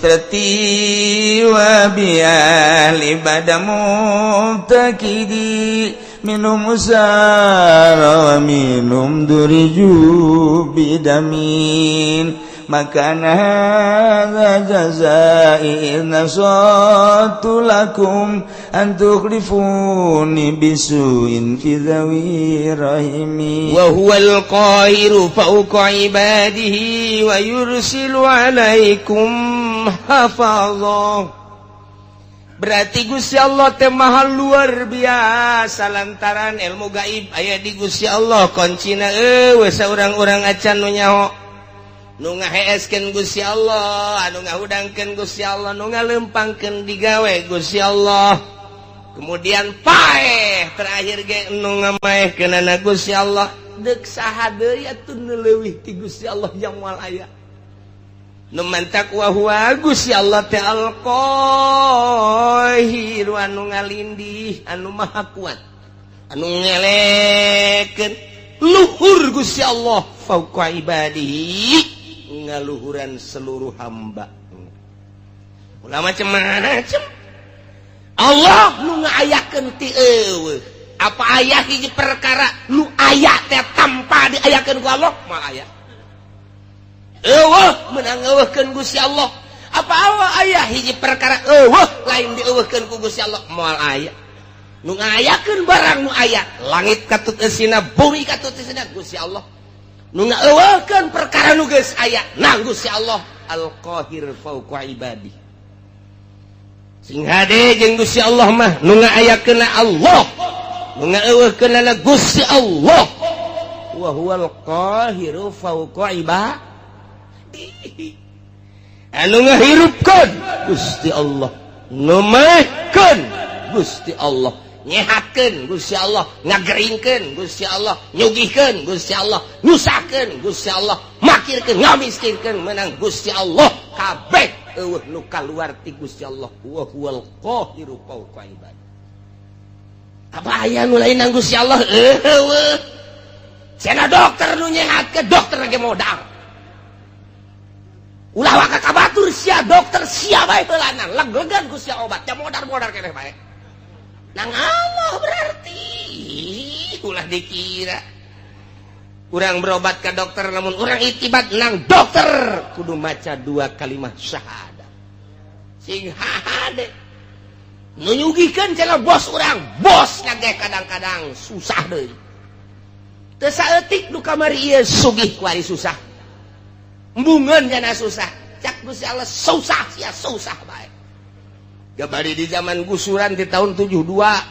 usrati wa bi ahli bada mubtakidi minum usara wa minum duriju bidamin makana hadza jazai nasatu lakum an tukhlifuni bisuin fi dhawi rahimi wa huwal qahiru fawqa ibadihi wa yursilu alaikum hafazah. Berarti Gusti Allah teh maha luar biasa lantaran ilmu gaib aya di Gusti Allah, kuncina eueuh saurang-urang acan nu nyaho, nu ngaheeskeun Gusti Allah, anu ngahudangkeun Gusti Allah, nu ngalempangkeun digawe Gusti Allah. Kemudian paeh terakhir ge nu ngamaehkeunana Gusti Allah. Deuk saha deui atuh nu leuwih ti Gusti Allah yang moal aya. Nu mantak wa huwa Gusti Allah teh al-Qahir, anu ngalindih, anu maha kuat, anu ngelekeun luhur Gusti Allah fauqa ibadihi, ngaluhuran seluruh hamba. Ulah macem-macem Allah nu ngaayakeun ti eueuh. Apa aya hiji perkara nu aya teh tanpa diayakeun ku Allah? Moal aya. Eueuh meunang eueuhkeun Gusti Allah. Apa Allah aya hiji perkara eueuh lain dieueuhkeun ku Gusti Allah? Moal aya. Nu ngayakeun barang nu aya, langit katut eusina, bumi katut eusina, Gusti Allah. Nu ngaeueuhkeun perkara nu geus aya, nang Gusti Allah Al-Qahir fauqa ibadi. Sing hade jeung Gusti Allah mah nu ngaayakeunna Allah, nu ngaeueuhkeunna Gusti Allah. Wa huwal qahiru fauqa ibadi. Anu ngahirupkeun Gusti Allah, nu maehkeun Gusti Allah, nyehatkeun Gusti Allah, ngageringkeun Gusti Allah, nyugihkeun Gusti Allah, nyusahkeun Gusti Allah, makirkeun, ngamiskinkeun menang Gusti Allah. Kabeh eueuh nu kaluar ti Gusti Allah. Wa huwal qahiru fauqa ibadi. Apa aya nu lain nang Gusti Allah? Eueuh. Cenah dokter nu nyehatkeun, dokter ge modal. Ulah waka kabatur sia dokter sia bae heulana, leg-legan ku sia obat, ya modar-modar keneh bae. Nang Allah berarti ulah dikira urang berobat ke dokter, namun urang itibat nang dokter kudu maca dua kalimat syahadat. Sing hade nu nyugihkeun cenah bos urang, bos ge kadang-kadang susah deui. Teu saeutik nu kamari ieu sugih kuari susah. Embungeun jana susah. Cak Gusti Allah susah sia susah bae. Gabari di zaman gusuran di tahun 72,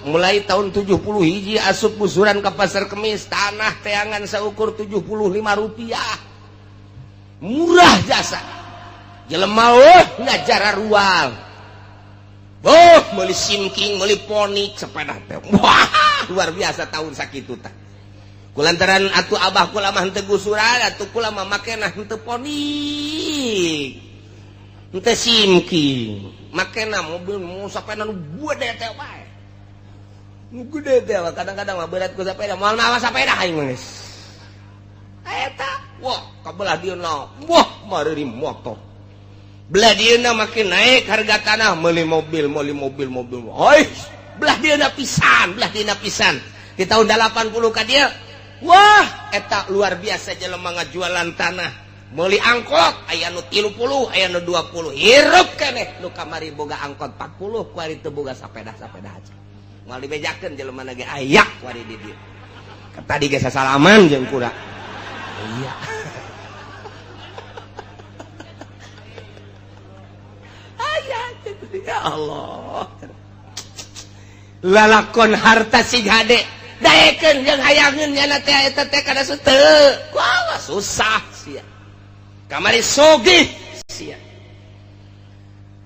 mulai tahun 70 hiji asup gusuran ke Pasar Kemis, tanah teangan seukur 75 rupiah. Murah jasa. Jelema oh ngajara rual. Oh, meuli simking, meuli ponik sepeda teh. Wah, luar biasa tahun sakitu tah. Kulantaran atuh abah kula mah henteu gusuran, atuh kula mah makena henteu ponik, henteu simking, makena mobil mau sepeda nu gede teh bae. Nu gede teh kadang-kadang mah berat ku sepeda, moal mawa sepeda aing mah geus. Eta, wah, kabelah dieuna, wah, mareuri motor. Belah dieuna makin naik harga tanah, meuli mobil, meuli mobil, mobil. Hoi, belah dieuna pisan, belah dieuna pisan. Di tahun 80 ka dieu, wah, eta luar biasa jelema ngajualan tanah. Meuli angkot aya nu 30, aya nu 20. Hirup keneh nu kamari boga angkot 40, kuari teu boga sapeda-sapeda aja. Moal dibejakeun jelema ge aya kuari di dieu. Tadi ge sasalaman jeung kura. Iya. Aya ya Allah. Lalakon harta sing hade daekeun jeung hayangeun nyana teh eta teh kana teu. Wah, susah sia. Kamari sogih sia.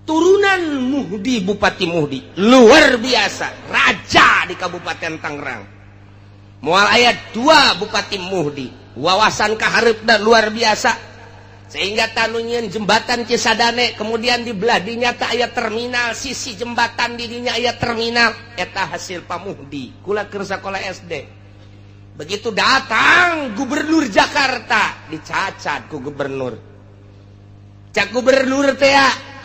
Turunan Muhdi, Bupati Muhdi, luar biasa, raja di Kabupaten Tangerang. Moal aya 2 Bupati Muhdi, wawasan kahareupna luar biasa. Sehingga tanu nyieun jembatan Cisadane, kemudian di belah dinya teh aya terminal, sisi jembatan di dinya aya terminal, eta hasil Pak Muhdi. Kula keur sakola SD. Begitu datang gubernur Jakarta, dicacat ku gubernur. Cak gubernur teh,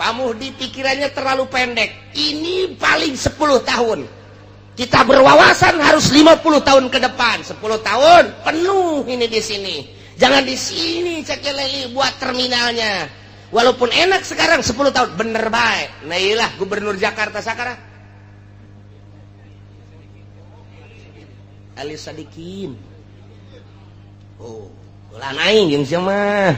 Pak Muhdi pikirannya terlalu pendek. Ini paling 10 tahun. Kita berwawasan harus 50 tahun ke depan. 10 tahun penuh ini di sini. Jangan di sini cek buat terminalnya. Walaupun enak sekarang 10 tahun bener baik. Nah iyalah gubernur Jakarta sekarang Ali Sadikin. Oh, ulah aing jeung sia mah.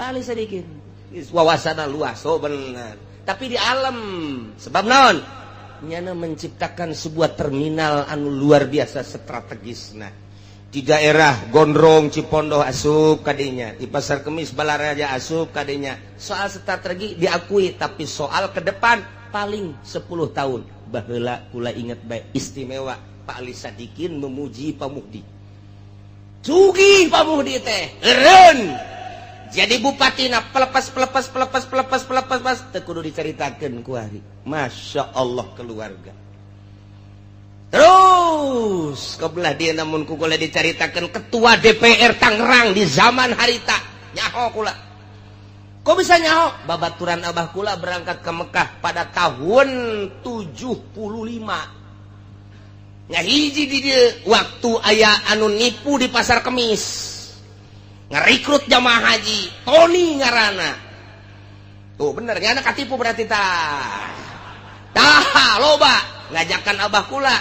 Ali Sadikin. Wawasanna luas, oh bener. Tapi di alam sebab naon? Nyana menciptakan sebuah terminal anu luar biasa strategisna. Di daerah Gondrong Cipondoh asup kadinya, di Pasar Kemis Balaraja asup kadinya. Soal strategi diakui, tapi soal ke depan paling 10 tahun. Baheula kula inget baik istimewa Pak Ali Sadikin memuji Pak Muhdi. Sugih Pak Muhdi teh, eureun. Jadi bupatina pelepas pelepas pelepas pelepas pelepas pas teu kudu dicaritakeun ku ari. Masya Allah keluarga. Terus kebelah dia namun ku kula dicaritakeun ketua DPR Tangerang di zaman harita nyaho kula. Kok bisa nyaho? Babaturan abah kula berangkat ke Mekah pada tahun 75. Nya hiji di dieu waktu aya anu nipu di Pasar Kemis. Ngerekrut jamaah haji, Tony ngarana. Tuh bener, nyana katipu berarti tah. Tah loba ngajakan abah kula.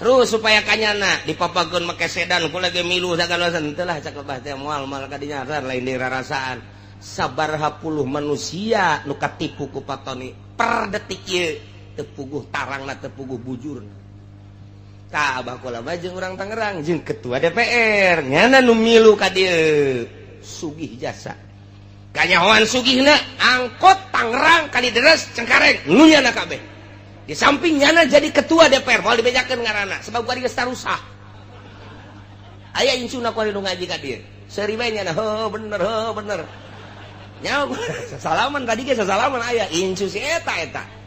Terus supaya kanyana dipapakeun make sedan kula ge milu sagala teu lah cak abah teh moal moal kadinya lain di rarasaan. Sabaraha puluh manusia nu katipu ku Pak Tony per detik ieu teu puguh tarangna teu puguh bujurna. Tah abah kula mah jeung urang Tangerang jeung ketua DPR nyana nu milu ka dieu sugih jasa. Kanyahoan sugihna angkot Tangerang Kalideres Cengkareng nu nyana kabeh. Di samping nyana jadi ketua DPR moal dibejakeun ngaranna sebab kuari geus tarusah. Aya incuna kuari nu ngaji ka dieu. Seuri bae nyana heuh bener heuh bener. Nyaho sasalaman tadi ge sasalaman aya incu si eta eta.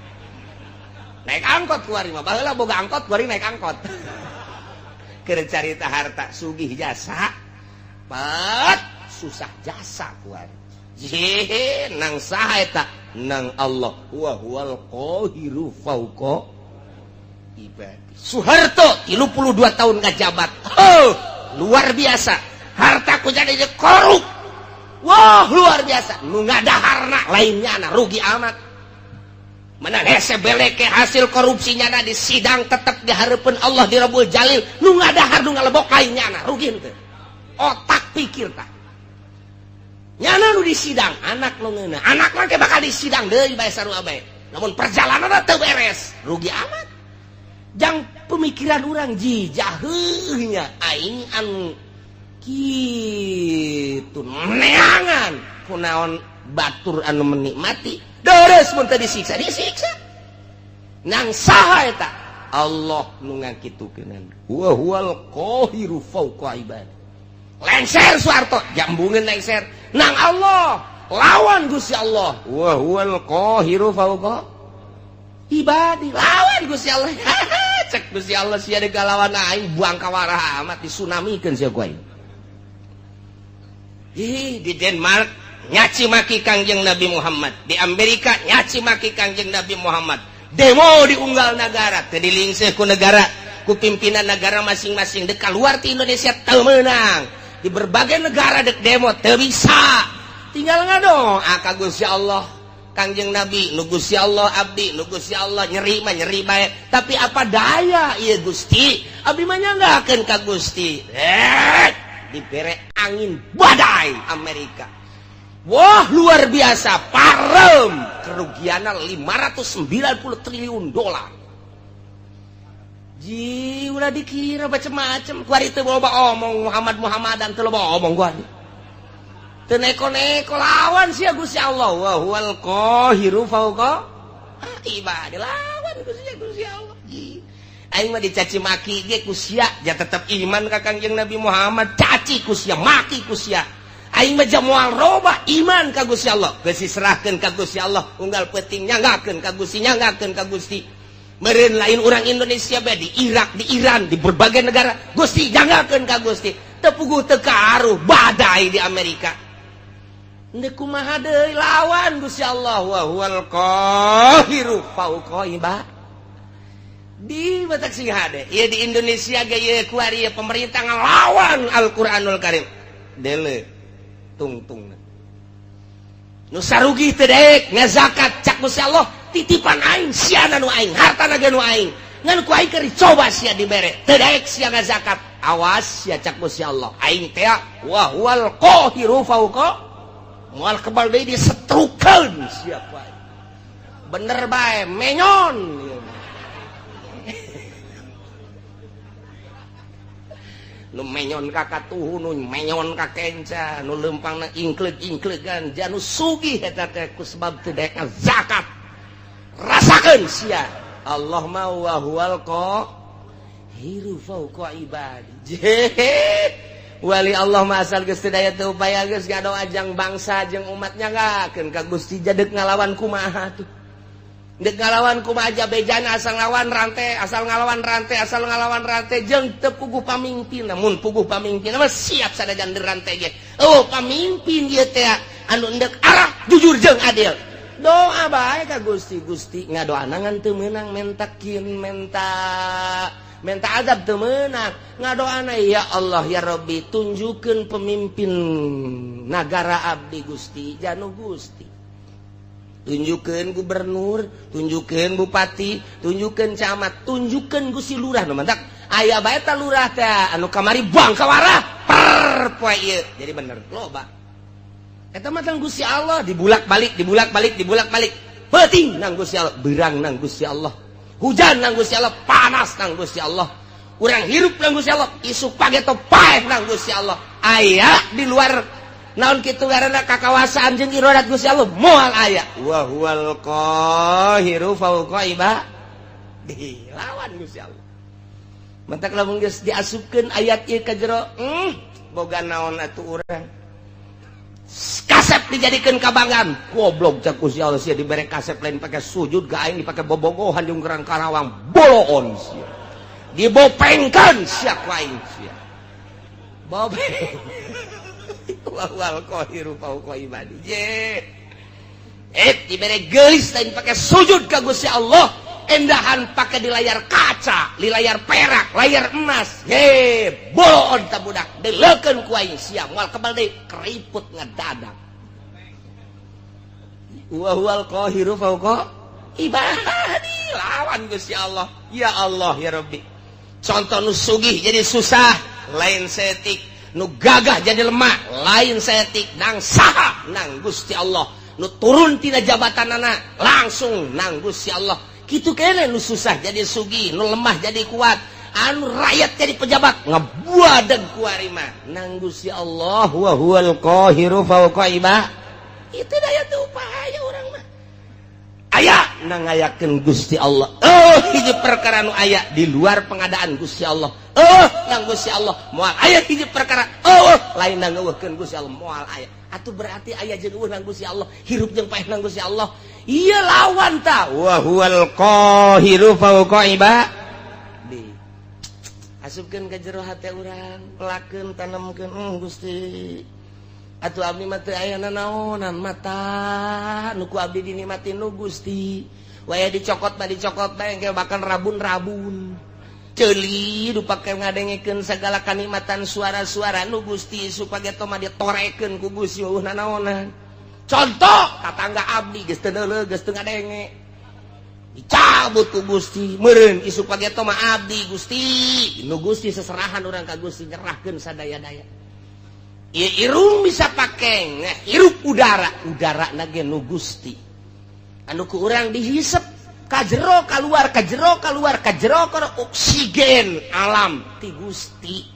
Naik angkot kuari mah baheula boga angkot kuari naik angkot. Keur carita harta sugih jasa pat susah jasa kuari. Jih nang saha eta nang Allah wa huwal qahiru fauqa ibadi. Soeharto 32 tahun ngajabat. Oh, luar biasa. Harta ku jadi korup. Wah, luar biasa. Nu ngadaharna lainnya na rugi amat. Menang hese beleke hasil korupsinya na di sidang tetep dihareupeun Allah di Rabbul Jalil. Nu ngadahar nu ngalebok lainnya na rugi henteu. Otak pikir tah. Nyana nu di sidang anak nu ngeunah. Anak mah ke bakal di sidang deui bae sarua bae. Namun perjalanan teu beres, rugi amat. Jang pemikiran urang jijaheuh nya aing anu kitu neangan kunaon batur anu menikmati deres mun teu disiksa disiksa. Nang saha eta? Allah nu ngakitukeun. Wa huwal qahiru fauqa ibadi. Lengser Soeharto jambungeun lengser nang Allah lawan Gusti Allah. Wa huwal qahiru fauqa ibadi lawan Gusti Allah. Cek Gusti Allah sia deuk lawan aing buang kawarah amat disunamikeun sia ku aing. Ih, di Denmark nyaci maki Kangjeng Nabi Muhammad, di Amerika nyaci maki Kangjeng Nabi Muhammad. Demo di unggal negara teu dilingseuh ku negara, ku pimpinan negara masing-masing. Dek keluar ti Indonesia teu meunang. Di berbagai negara dek demo teu bisa. Tinggal ngadoa ka Gusti Allah. Kangjeng Nabi nu Gusti Allah abdi nu Gusti Allah nyeri mah nyeri bae. Tapi apa daya ieu Gusti? Abdi mah nyanggakeun ka Gusti. Dibere angin badai Amerika. Wah luar biasa parem kerugiannya 590 triliun dolar. Ji ulah dikira macem-macem kuari teu loba omong Muhammad Muhammadan teu loba omong kuari. Teu neko-neko lawan sia Gusti Allah wa huwal qahiru fauqa ibadi lawan Gusti Allah. Ji aing mah dicaci maki ge ku sia ja tetep iman ka Kangjeng Nabi Muhammad caci ku sia maki ku sia. Aing mah moal roba iman ka Gusti Allah geus diserahkeun ka Gusti Allah unggal peuting nyanggakeun ka Gusti nyanggakeun ka Gusti. Meureun lain urang Indonesia bae di Irak di Iran di berbagai negara Gusti nyanggakeun ka Gusti teu puguh teu kaaruh badai di Amerika. Ndek kumaha deui lawan Gusti Allah wa huwal qahiru fauqa ibad. Di batak sing hade. Ieu di Indonesia ge ieu kuari ieu pemerintah ngalawan Al-Qur'anul Karim. Dele tungtungna. Nu sarugi teu daek ngazakat cak Gusti Allah titipan aing siana nu aing hartana ge nu aing. Ngan ku aing keur dicoba sia dibere teu daek sia ngazakat. Awas sia cak Gusti Allah aing teh wa huwal qahiru fauqa moal kebal deui disetrukeun sia ku aing. Bener bae menyon. Nu menyon ka katuhu nu menyon ka kenca nu leumpangna ingkleug-ingkleugan janu sugih eta teh ku sebab teu daek zakat. Rasakeun sia Allah ma wa huwal qahiru fauqa ibadi. Wali Allah mah asal geus teu daya teu upaya geus ngadoa jang bangsa jeung umatnya ngakeun ka Gusti jadek ngalawan kumaha tuh. Dek ngalawan kumaha aja bejana asal ngalawan rantai, asal ngalawan rantai, asal ngalawan rantai jeung teu puguh pamimpin. Mun puguh pamimpin mah siap sadajan rantai ge. Oh, pamimpin ieu teh anu endek arah jujur jeung adil. Doa bae ka Gusti, Gusti ngadoana ngan teu meunang mentakin menta menta azab teu meunang. Ngadoana ya Allah ya Rabbi tunjukkeun pemimpin nagara abdi Gusti, janu Gusti. Tunjukkeun gubernur, tunjukkeun bupati, tunjukkeun camat, tunjukkeun Gusti lurah nu mantak aya bae ta lurah teh anu kamari buang kawarah per poe ieu. Jadi bener loba. Eta mah tang Gusti Allah dibulak-balik, dibulak-balik, dibulak-balik. Peuting nang Gusti Allah, beurang nang Gusti Allah. Hujan nang Gusti Allah, panas nang Gusti Allah. Urang hirup nang Gusti Allah, isuk pageto paeh nang Gusti Allah. Aya di luar naon kitu ngaranna kakawasaan jeung iradat Gusti Allah moal aya wa huwal qahiru fauqa ibadi lawan Gusti Allah. Mantak lamun geus diasupkeun ayat ieu ka jero boga naon atuh urang kasep dijadikeun kabanggaan goblok cak Gusti Allah sia dibere kasep lain pake sujud ka aing dipake bobogohan jeung gerang Karawang boloon sia dibopengkeun sia ku aing sia bobeng wal qahiru fauqa ibadi. Dibere geulis lain pake sujud ka Gusti Allah, endahan pake di layar kaca, di layar perak, layar emas. Ye, boloon ta budak, deleukeun ku aing sia moal kebal deui keriput ngedadak. Wa huwal qahiru fauqa ibadi lawan Gusti Allah. Ya Allah ya Rabbi. Contoh nu sugih jadi susah, lain setik. Nu gagah jadi lemah lain setik nang saha nang Gusti Allah. Nu turun tina jabatanana langsung nang Gusti Allah. Kitu kene nu susah jadi sugih, nu lemah jadi kuat, anu rakyat jadi pejabat ngebuadeg ku ari mah nang Gusti Allah wa huwal qahiru fauqa ibad. Itu daya teu upaya urang mah. Aya nang ngayakeun Gusti Allah. Oh, hiji perkara nu aya di luar pengadaan Gusti Allah. Oh, nang Gusti Allah moal aya hiji perkara. Oh, lain nang ngeuweuhkeun Gusti Allah moal aya. Atuh berarti aya jeung eueuh nang Gusti Allah, hirup jeung paeh nang Gusti Allah. Ieu lawan ta. Wa huwal qahiru fauqa ibadi. Asupkeun ka jero hate urang, pelakeun tanemkeun Gusti. Atuh abdi mah teu aya nanaonan mata nu ku abdi dinikmati nu Gusti. Waya dicokot mah dicokot bae engke bahkan rabun-rabun. Ceuli du pake ngadengekeun sagala kanikmatan suara-suara nu Gusti supageto mah ditorekeun ku Gusti eueuh nanaonan. Contoh tatangga abdi geus teu neuleuh geus teu ngadenge. Dicabut ku Gusti meureun isuk pageto mah abdi Gusti. Nu Gusti seserahan urang ka Gusti nyerahkeun sadaya-daya. Ieu irung bisa pake hirup udara, udara na ge nu Gusti. Anu ku urang dihisep kajero kaluar, kajero kaluar, kajero kana oksigen alam ti Gusti.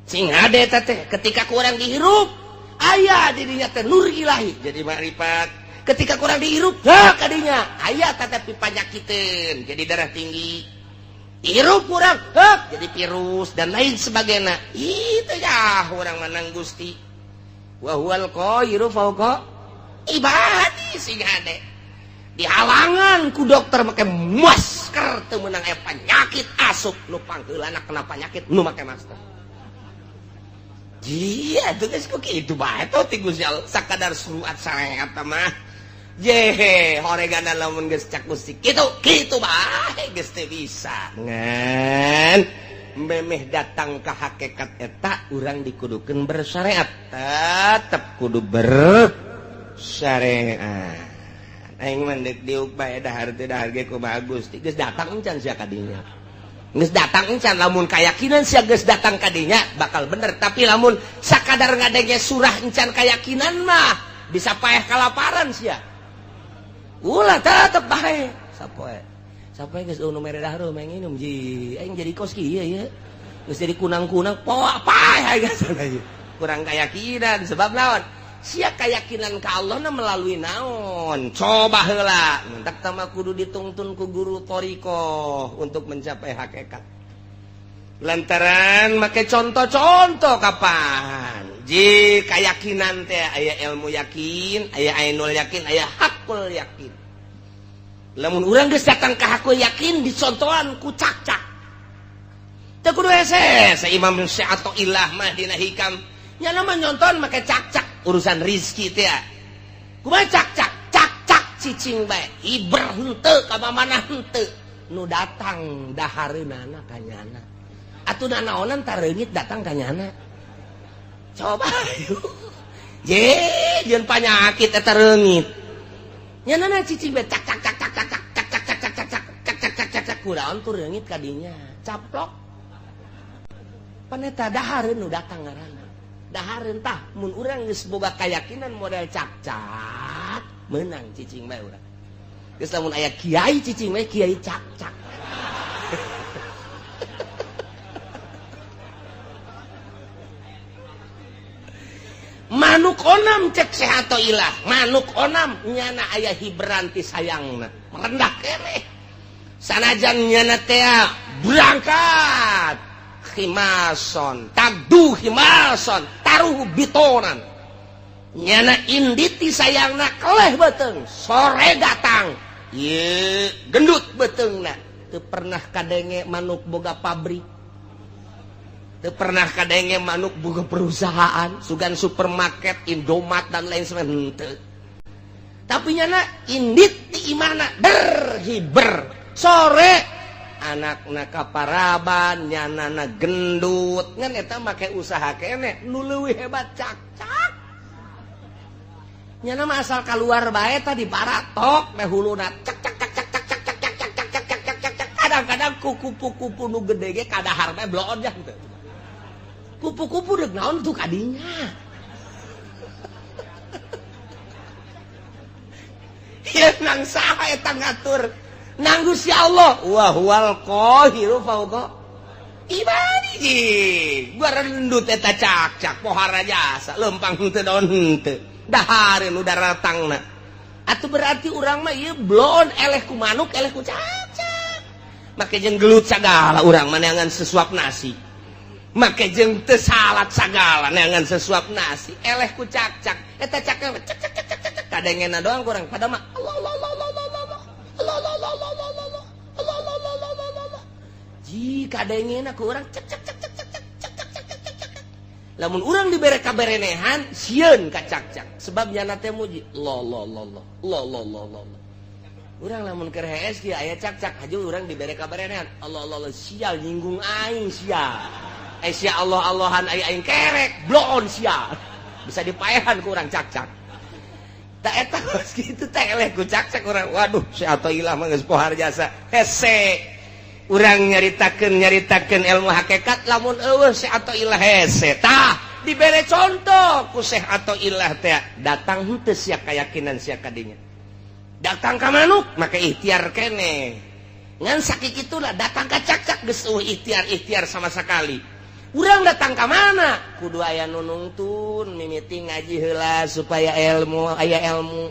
Sing hade eta teh ketika ku urang dihirup aya di dinya teh nur ilahi jadi makrifat. Ketika ku urang dihirup heuh kadinya aya tetapi panyakiteun jadi darah tinggi. Hirup kurang heuh jadi virus dan lain sebagainya. Itu ya urang manang Gusti. Wa huwal qahiru fauqa ibadi sing hade. Dihalangan ku dokter make masker teu meunang aya penyakit asup nu pangheulana kena penyakit nu make masker. Iya tuh geus ku kitu bae teh ti Gusti Allah sakadar surat syariat mah. Jehe horegana lamun geus cak Gusti kitu kitu bae geus teu bisa. Ngan memeh datang ka hakikat eta urang dikudukeun bersyariat. Tetep kudu bersyariat. Aing mah deuk diuk bae dahar teu dahar ge kumaha Gusti. Geus datang encan sia ka dinya. Geus datang encan lamun kayakinan sia geus datang ka dinya bakal bener, tapi lamun sakadar ngadenge surah encan kayakinan mah bisa paeh kalaparan sia. Ulah tetep bae sapoe. Sapoe geus nu mere dahar mah nginum ji. Aing jadi kos kieu ieu. Geus jadi kunang-kunang poa paeh geus. Kurang kayakinan sebab naon? Sia kayakinan ka Allah na melalui naon? Coba heula. Mentak tama kudu ditungtun ku guru thoriqoh untuk mencapai hakikat. Lantaran make contoh-contoh kapan? Ji kayakinan teh aya ilmu yakin, aya ainul yakin, aya hakul yakin. Lamun urang geus datang ka hakul yakin dicontohan ku cak-cak. Teu kudu hese, sa Imam Syathoillah mah dina hikam. Nya mah nyonton make cak-cak urusan rizki teh. Kumaha cak-cak? Cak-cak cicing bae. Iber henteu ka mana henteu. Nu datang dahareunana ka nyana. Atuh nanaonan tareungit datang ka nyana. Coba je jeung panyakit eta reungit. Nyanana cicing bae cak cak cak cak cak cak cak cak cak cak cak cak cak cak cak kuraon tuh reungit ka dinya. Caplok. Paneta dahareun nu datang ngaranna. Dahareun tah mun urang geus boga kayakinan model cak-cak meunang cicing bae urang. Geus lamun aya kiai cicing bae kiai cak-cak. Manuk onam cek Syathoillah, manuk onam nyana aya hiberan ti sayangna, merendah keneh. Sanajan nyana teh berangkat khimason, tagdu khimason, taruh bitonan. Nyana inditi sayangna keleh beuteung, sore datang. Ye gendut beuteungna, teu pernah kadenge manuk boga pabrik. Teu pernah kadenge manuk boga perusahaan, sugan supermarket, Indomaret dan lain sebagainya. Tapi nyana indit di imana berhiber. Sore anakna kaparaban, nyanana gendut, ngan eta make usaha keneh nu leuwih hebat cak-cak. Nyana mah asal kaluar bae tadi baratok meh huluna cak cak cak cak cak cak cak cak cak cak cak cak cak. Kadang-kadang kupu-kupu nu gede ge kadahar bae bloon jang teu. Kupu-kupu deuk naon tuh kadinya. Ieu nang saha eta ngatur? Nang Gusti Allah. Wa huwal qahiru fauqa ibadihi. Barendut eta cak-cak pohara jasa lempang henteu daun henteu. Dahareun nu daratangna. Atuh berarti urang mah ieu bloon eleh ku manuk eleh ku cak-cak. Make jeung gelut sagala urang mah neangan sesuap nasi. Make jeung teu salat sagala neangan sesuap nasi eleh ku cak-cak. Eta cak cak cak cak cak cak kadengena doang kurang pada mah Allah Allah Allah Allah Allah Allah Allah Allah Allah Allah Allah Allah Allah Allah. Ji kadengena ku urang cak cak cak cak cak cak cak cak cak cak. Lamun urang dibere kaberenehan sieun ka cak-cak sebab nyana teh muji Allah Allah Allah Allah Allah Allah Allah. Urang lamun keur hees kieu aya cak-cak haju urang dibere kaberenehan Allah Allah Allah sial nyinggung aing sial. Sia Allah Allahan aya aing kerek bloon sia bisa dipaehan ku urang cak-cak. Tak eta geus kitu teh eleh ku cak-cak urang. Waduh Syathoillah mah geus pohar jasa hese. Urang nyaritakeun ilmu hakikat lamun eueuh Syathoillah hese. Tah dibere contoh ku Syathoillah teh datang henteu sia kayakinan sia kadinya. Datang ka manuk make ikhtiar keneh. Ngan sakikituna datang ka cak-cak geus eueuh ikhtiar-ikhtiar sama sekali. Urang datang ka mana? Kudu aya nu nungtun mimiti ngaji heula supaya ilmu aya ilmu.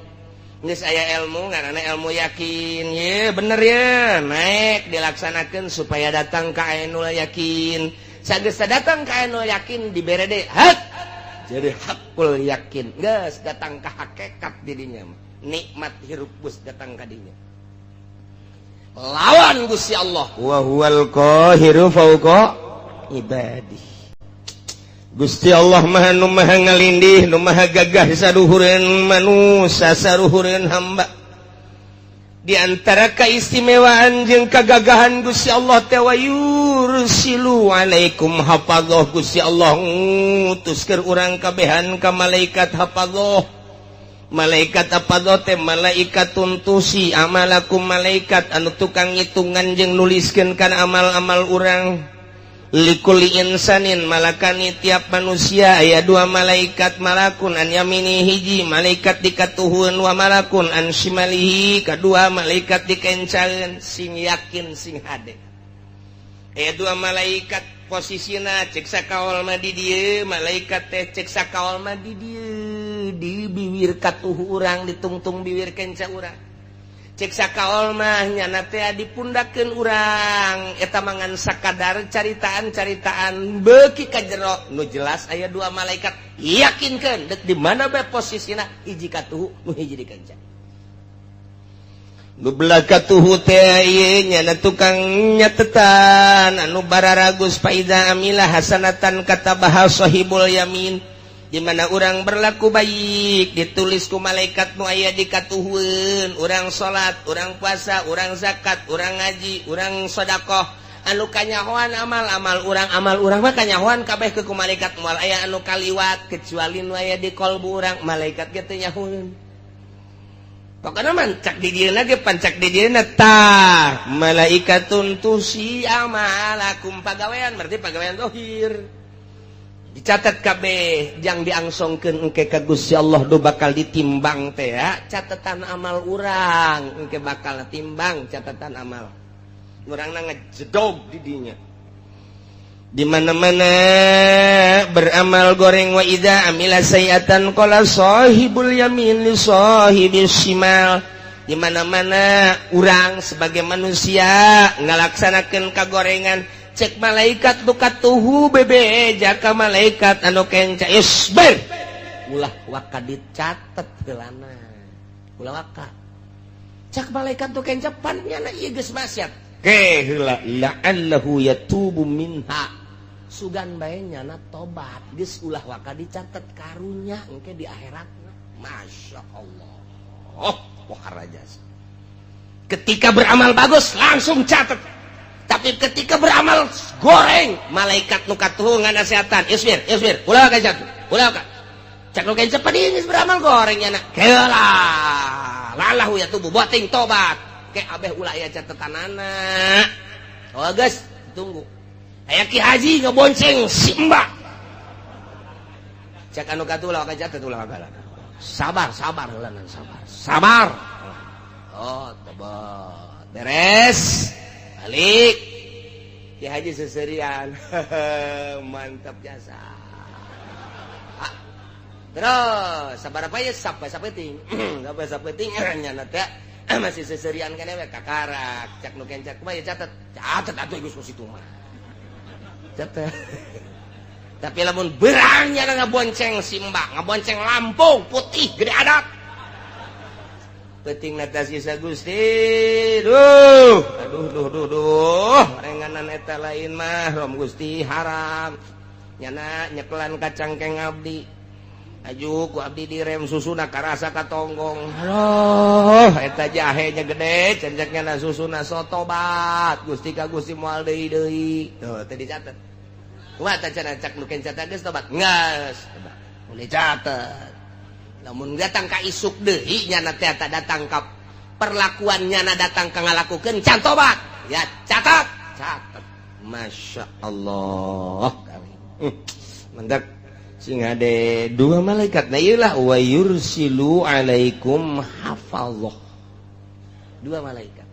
Geus aya ilmu ngaranna ilmu yakin. Ye bener ye, naik dilaksanakeun supaya datang ka ainul yakin. Sageus datang ka ainul yakin dibere deui hak. Jadi hakul yakin. Geus datang ka hakikat dirinya. Nikmat hirup geus datang ka dinya. Lawan Gusti Allah. Wa huwal qahiru fauqa ibadi. Gusti Allah Maha, nu Maha ngalindih, nu Maha gagah saduhureun manusia, saduhureun hamba. Di antara keistimewaan jeung kagagahan Gusti Allah teh wa yursilu alaikum hafadzah. Gusti Allah ngutus keur urang kabehan ka malaikat hafadzah. Malaikat hafadzah teh malaikat tuhsi amalakum, malaikat anu tukang ngitungan jeung nuliskeun kana amal-amal urang. Likulli insanin malakani, tiap manusia aya dua malaikat, malakun an yamini, hiji malaikat dikatuhun, wa malakun an shimalihi, kedua malaikat dikencaeun. Sing yakin, sing hade, aya dua malaikat. Posisina cek sakaol mah di dieu malaikat teh, cek sakaol mah di dieu, di bibir katuhu urang, ditungtung bibir kenca urang. Cek sakaol mah nyana teh dipundakeun urang. Eta mangan sakadar caritaan-caritaan beuki ka jero. Nu jelas aya dua malaikat, yakinkeun dek di mana bae posisina, hiji katuhu, nu hiji di kenca. Nu belah katuhu teh ieu nyana tukang nyatetan anu bararagus. Faida amila hasanatan katabaha sahibul yamin. Di mana orang berlaku baik ditulis ku malaikat nu aya di katuhueun. Urang salat, urang puasa, urang zakat, urang ngaji, urang sedekah, anu kanyahoan amal-amal urang, amal urang mah kanyahoan kabeh ke ku malaikat, moal aya anu kaliwat kecuali nu aya di kolbu urang, malaikat ge teu nyahoeun. Pokoknya mah cak di dieuna ge, pancak di dieuna tah malaikatun tuhsi amalakum, pagawean, berarti pagawean zahir dicatat kabeh jang diangsongkeun engke ka Gusti Allah. Do bakal ditimbang teh ya catatan amal urang, engke bakal timbang catatan amal urang na ngejedog di dinya. Di mana-mana beramal goreng, wa idza amila sayiatan qala sahibul yamin li sahibis shimal. Di mana-mana urang sebagai manusia ngalaksanakeun kagorengan, cek malaikat nu katuhu bebe jaka malaikat anu kenca, isbir, ulah waka dicatet heulana, ulah waka. Cek malaikat nu kenca, pan nyana ieu geus maksiat ke heula, la'allahu yatubu minha, sugan bae nyana tobat, geus ulah waka dicatet, karunya engke di akhirat. Masya Allah, oh wah raja. Ketika beramal bagus langsung catat, tapi ketika beramal goreng, malaikat nu katuhu nganasehatan, isbir, isbir, ulah ka jatuh, ulah ka. Cak nu kenca, geus beramal goreng nya, heula lalahu ya tubuh boting tobat ke abeh ulah aya catetanana. Oh geus, tunggu aya Ki Haji ngebonceng si Mbak, cak anu katuh, ulah ka catet, ulah ka. Sabar, sabar heula, sabar, sabar. Oh, tobat beres, balik. Ki Haji seserian, mantap jasa. Terus sabar apa ya, sampai sapeting, sampai sapeting nyana teh masih seserian kan we kakarak. Cak nu kencak, kumaha ya, catet, catet atuh geus situ mah catet. Tapi lamun berang nyana ngabonceng si Mbak, ngabonceng Lampung putih gede adat, penting sisa Gusti, duh aduh duh duh duh, renganan eta lain mah rom Gusti haram. Nyana nyekelan kacang keng abdi, aju ku abdi direm, susuna karasa katonggong. Aduh, eta jahenya gede cenceknya na susuna. So tobat Gusti ka Gusti, moal deui deui. Tuh teh dicatat kumaha teh cenah? Cak nu kenca geus tobat, geus boleh catat. Namun datang ka isuk deui nyana teh datang ka perlakuan nyana datang ka ngalakukeun can tobat ya catat, catat. Masya Allah, mantap. Sing ada dua malaikat. Nah, iyalah wa yursilu alaikum hafazah, dua malaikat.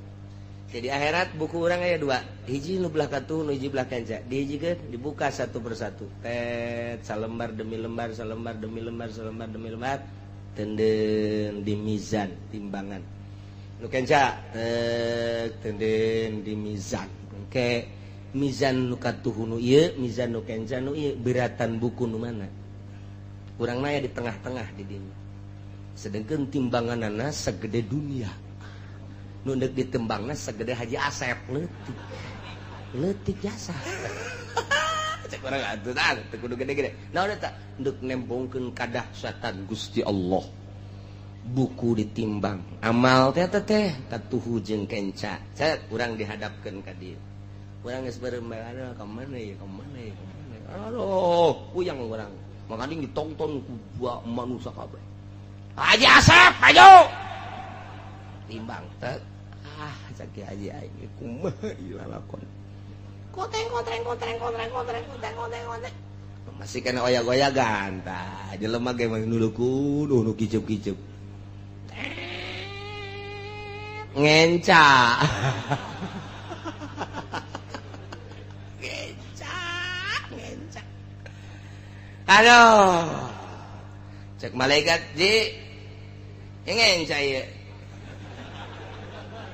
Jadi akhirat buku orang aya dua, hiji nu belah katuh, nu hiji belah kenca. Dihijikeun, dibuka satu persatu, tet, salembar demi lembar, salembar demi lembar, salembar demi lembar, tenden di mizan, timbangan. Nu kenca tek, tenden di mizan. Oke, mizan nu katuh nu ieu, mizan nu kenca nu ieu, beratan buku nu mana? Urang naya di tengah-tengah di dinya, sedangkan timbanganana segede dunia. Nu deuk ditembangna segede Haji Asep, leutik leutik jasa. Cek urang atuh tah teu kudu gede-gede. Naon eta? Deuk nembongkeun kadahsyatan Gusti Allah. Buku ditimbang amal teh teh tatuhu jeung kenca. Cek urang dihadapkeun ka dieu. Urang geus beureum aduh ka mana ieu, ka mana ieu, ka mana. Aduh, puyang urang. Makanya ditonton ku manusia kabeh. Haji Asep, maju. Timbang teh. Ah, cek Haji aing kumaha ieu lalakon. Kotreng kotreng kotreng kotreng kotreng kotreng kotreng kotreng. Masih kena oyak-oyagan tah. Jelema ge mah nuluku nu kicup-kicup. Ngenca. Ngenca, ngenca. Aduh. Cek malaikat ji. Ngenca ieu.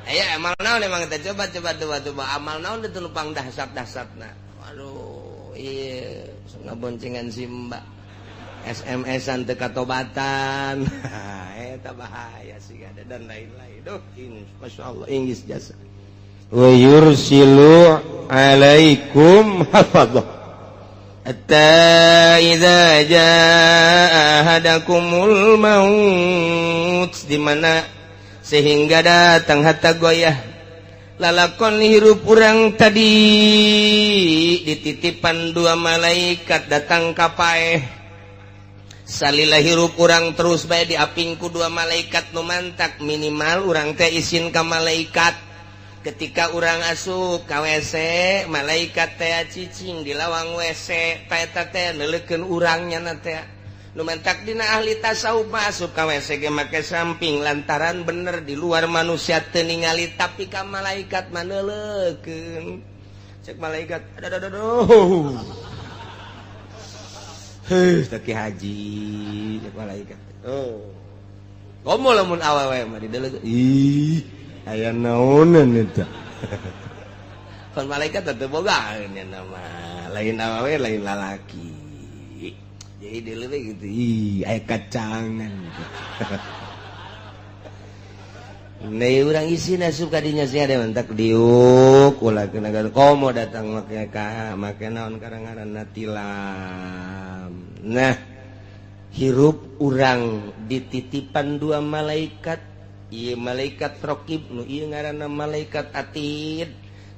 Ayo amal naon emang kita coba coba coba coba amal naon itu lupang dahsyat-dahsyatna. Waduh, ieu ngaboncengan si mbak. SMS-an teu katobatan. Eta bahaya sih ada dan lain-lain. Duh, ini masyaallah Inggris jasa. Wa yursilu alaikum hafadzah. Hatta idza jaa ahadakumul maut, di mana sehingga datang hatta goyah lalakon hirup urang tadi dititipan dua malaikat datang ka paeh. Salila hirup urang terus bae diapingku dua malaikat nu mantak minimal urang teh isin ka malaikat. Ketika urang asup ka WC, malaikat teh cicing di lawang WC, ta eta teh neuleukeun urang nya teh. Nu mantak dina ahli tasawuf asup ka WC ge make samping lantaran bener di luar manusia teu ningali tapi ka malaikat mah neuleukeun. Cek malaikat, aduh aduh aduh. Heuh, teu ki haji cek malaikat. Oh. Komo lamun awewe mah dideuleukeun. Ih, aya naonan eta. Kon malaikat teu boga nya nama. Lain awewe lain lalaki. Jadi deuleukeun gitu. Ih, aya kacangan gitu. Nah, urang isin asup ka dinya sia ada mentak diuk ulah kena komo datang make ka make naon karang-ngaranna tilam. Nah, hirup urang dititipan dua malaikat, ieu malaikat raqib nu ieu ngaranna malaikat atid.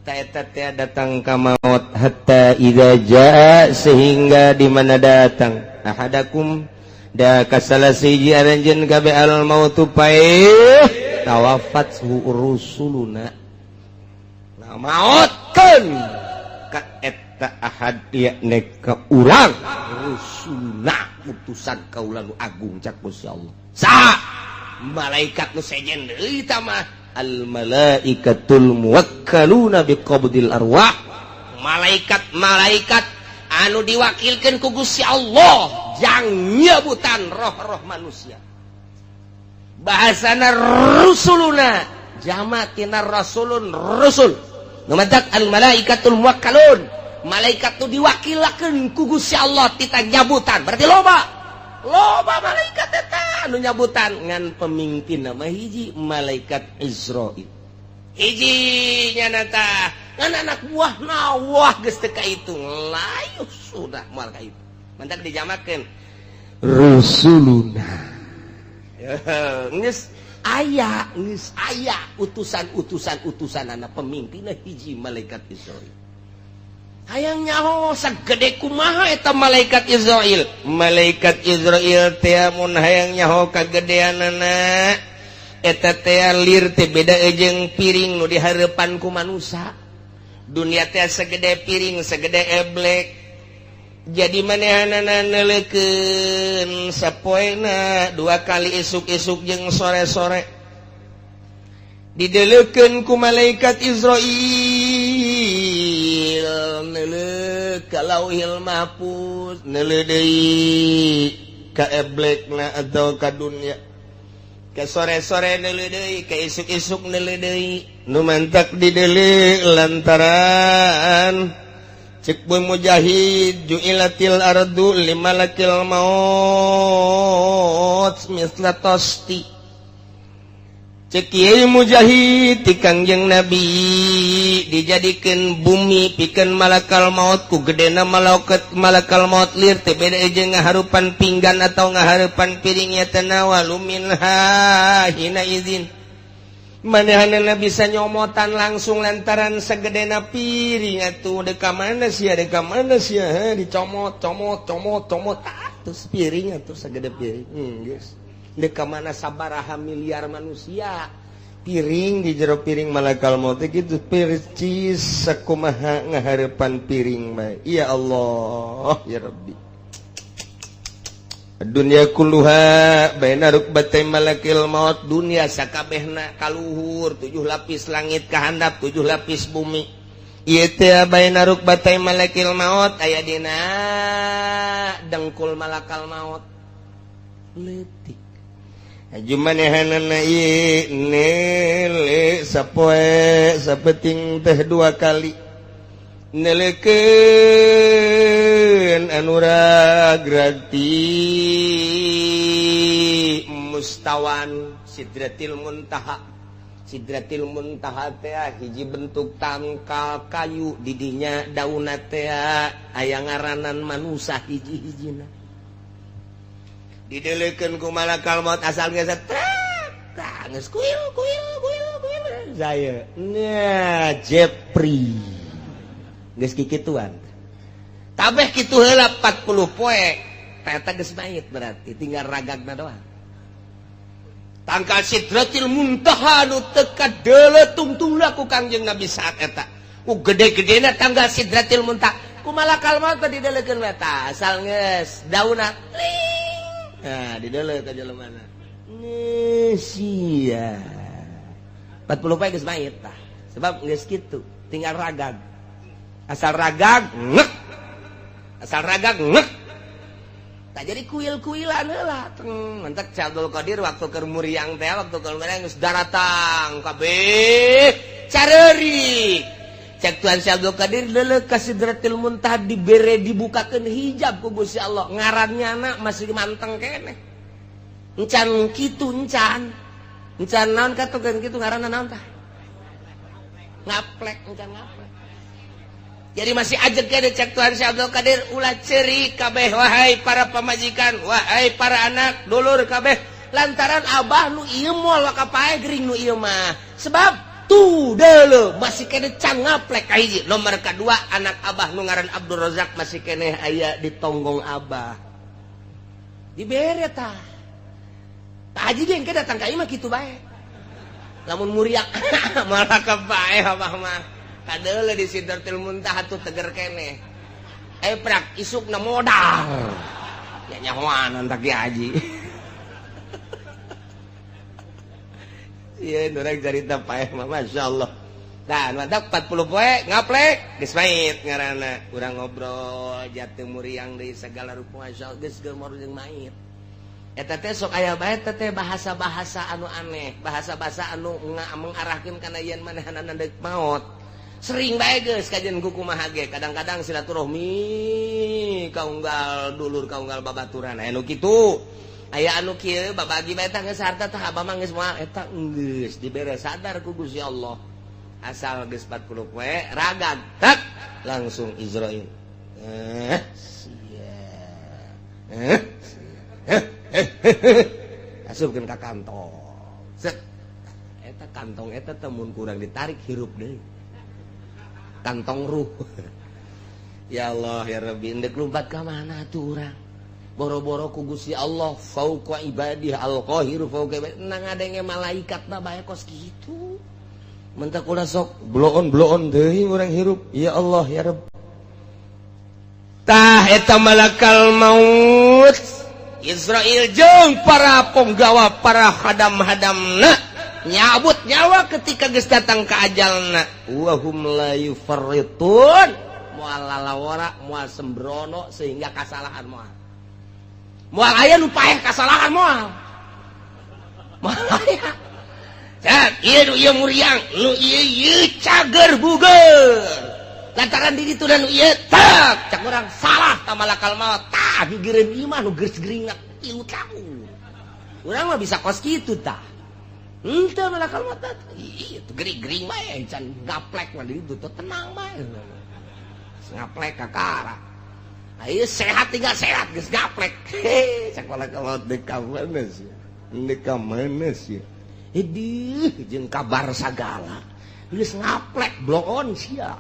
Ta eta teh datang ka maut hatta idza jaa sehingga di mana datang ahadakum da kasala siji aranjeun kabeh al mautu paeh tawafat rusuluna. Nah, mautkeun ka eta ahad yakni ka urang rusuluna utusan kaula nu agung cak Gusti Allah. Saha malaikat nu sejen deui ta mah al malaikatul muwakkaluna biqabdil arwah. Malaikat-malaikat anu diwakilkeun ku Gusti Allah jang nyebutan roh-roh manusia. Bahasana rusuluna jama tina rasulun rusul. Nu matak al malaikatul muwakkalun. Malaikat tu diwakilakeun ku Gusti Allah tita nyabutan. Berarti loba. Loba malaikat eta anu nyabutan ngan pemimpin nama hiji malaikat Israil. Hiji nya tah ngan anak buahna wah geus teu kaitung. Layuh sudah moal kaitung. Mantak dijamakeun rusuluna. Geus aya, geus aya utusan-utusan utusanana pemimpinna hiji malaikat Israil. Hayang nyaho sagede kumaha eta malaikat Israil. Malaikat Israil teh mun hayang nyaho kagedeanana eta teh lir teh beda jeung piring nu dihareupan ku manusa. Dunia teh segede piring, segede eblek. Jadi manehanana neuleukeun sapoena dua kali isuk-isuk jeung sore-sore. Dideleukeun ku malaikat Israil neuleuh ka Lauhil Mahfuz, neuleuh deui ka eblekna atau ka dunia. Ka sore-sore neuleuh deui, ka isuk-isuk neuleuh deui. Nu mantak dideuleuh lantaran cek bu mujahid ju'ilatil ardu limalakil maut misla tosti. Cek Kiai Mujahid ti Kangjeng Nabi dijadikeun bumi pikeun malakal maut ku gedena malaikat malakal maut lir teh beda jeung ngaharupan pinggan atau ngaharupan piring yatanawalu minha hina izin manehanana bisa nyomotan langsung lantaran segedena piring atuh deka mana sia deka mana sia dicomot comot comot comot terus piring atuh segede piring geus deka mana sabaraha miliar manusia piring di jero piring malakal maut gitu percis sakumaha ngaharepan piring mah. Ya Allah ya Rabbi, dunia kulluha baina rukbatay malakil maut, dunia sakabehna kaluhur 7 lapis langit kahandap 7 lapis bumi ieu teh baina rukbatay malakil maut aya dina dengkul malakal maut leutik. Jumanehanana ieu nele sapoe sapeting teh 2 kali nelekeun anu ragrati mustawan sidratil muntaha. Sidratil muntaha teh hiji bentuk tangkal kayu didinya daunna teh aya ngaranan manusa hiji-hijina didelekeun ku malakal maut asal geus trek geus kuil kuil kuil kuil saya nya Jepri geus kikituan kabeh kitu heula 40 poe eta geus mayit berarti tinggal ragagna doang. Tangkal sidratil muntaha nu teu kadeuleu tungtungna ku Kangjeng Nabi saat eta ku gede-gedena tanggal sidratil muntaha ku malakal maut teh didelekeun eta asal geus daunna ling. Nah, di deuleu ka jelema mana. Sia. 40 poe geus mayit tah. Sebab geus kitu, tinggal ragag. Asal ragag ngek. Asal ragag ngek. Tah jadi kuil-kuilan heula. Mentek Abdul Qadir waktu keur muriang teh, waktu keur muriang geus daratang kabeh careurik. Cek Tuhan Syekh Abdul Qadir leuleuk ka Sidratil Muntaha dibere dibukakeun hijab ku Gusti Allah. Ngarannya anak masih manteng keneh. Encan kitu encan. Encan naon katukeun kitu ngaranna naon tah? Ngaplek encan ngaplek. Jadi masih ajeg keneh cek Tuhan Syekh Abdul Qadir ulah ceurik kabeh wahai para pamajikan, wahai para anak, dulur kabeh lantaran abah nu ieu moal wakapae gering nu ieu mah. Sebab tuh dulu masih kene can ngaplek kahiji. Nomor kedua anak abah nu ngaran Abdul Razak masih kene aya di tonggong abah dibere tah. Tah haji ge engke datang ka imah kitu bae lamun muriak malah kapae abah mah kadeuleu di Sidratil Muntaha tuh teger kene prak isukna modal ya nyahoanan tak haji. Iya, orang cerita paeh mah Masya Allah. Nah, mantap 40 poe ngaplek geus mait ngaranna. Urang ngobrol jatuh muriang deui segala rupa Masya Allah geus geumor jeung mait. Eta teh sok aya bae teh bahasa-bahasa anu aneh, bahasa-bahasa anu mengarahkeun kana yen manehanana deuk maot. Sering bae geus kajian ku kumaha ge, kadang-kadang silaturahmi kaunggal dulur kaunggal babaturan aya nu kitu. Aya anu kieu babagi bae tah geus harta tah abah mah geus moal eta geus dibere sadar ku Gusti Allah. Asal geus 40 poe ragag tak langsung Israil. Sia. Asupkeun ka kantong. Set. Eta kantong eta teh mun kurang ditarik hirup deui. Kantong ruh. Ya Allah ya Rabbi, endek lumpat ka mana atuh urang? Boro-boro ku Gusti Allah fauqa ibadih al-qahiru fauqa ibadih nang ngadenge malaikat mah bae kos kitu. Mentak ulah sok bloon-bloon deui urang hirup. Ya Allah ya Rabb. Tah eta malakal maut Israil jeung para penggawa para hadam-hadamna nyabut nyawa ketika geus datang ka ajalna. Wa hum la yufarritun, moal lalawara moal sembrono sehingga kasalahan moal. Moal aya nu paeh kasalahan moal. Moal aya. Cak, ieu nu ieu muriang, nu ieu ieu cager buger. Lantaran di ditu dan nu ieu tak, cak urang salah ta malakal maut. Tah gigireun ieu mah nu geus geringat 3 tahun. Urang mah bisa kos kitu tah. Henteu malakal maut. Ih, itu gering-gering bae can gaplek mah di ditu tenang bae. Ngaplek kakara. Ayo sehat tinggal sehat geus gaplek. Heh, cak malakal maut deuk ka mana sih? Deuk ka mana sih? Edih, jeung kabar sagala. Geus ngaplek bloon sia.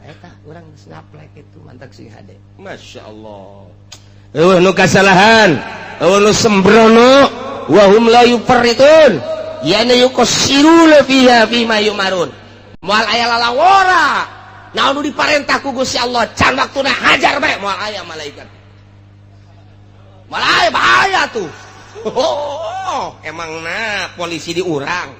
Eta urang geus ngaplek itu mantak sing hade. Masya Allah. Eueuh nu kasalahan, eueuh nu sembrono, wa hum la yufarritun. Yana yuqassiruna fiha fima yumarun. Moal aya lalawora. Naon nu diparentah ku Gusti Allah can waktuna hajar bae moal aya malaikat. Moal aya bahaya tuh. Oh, emang na polisi diurang,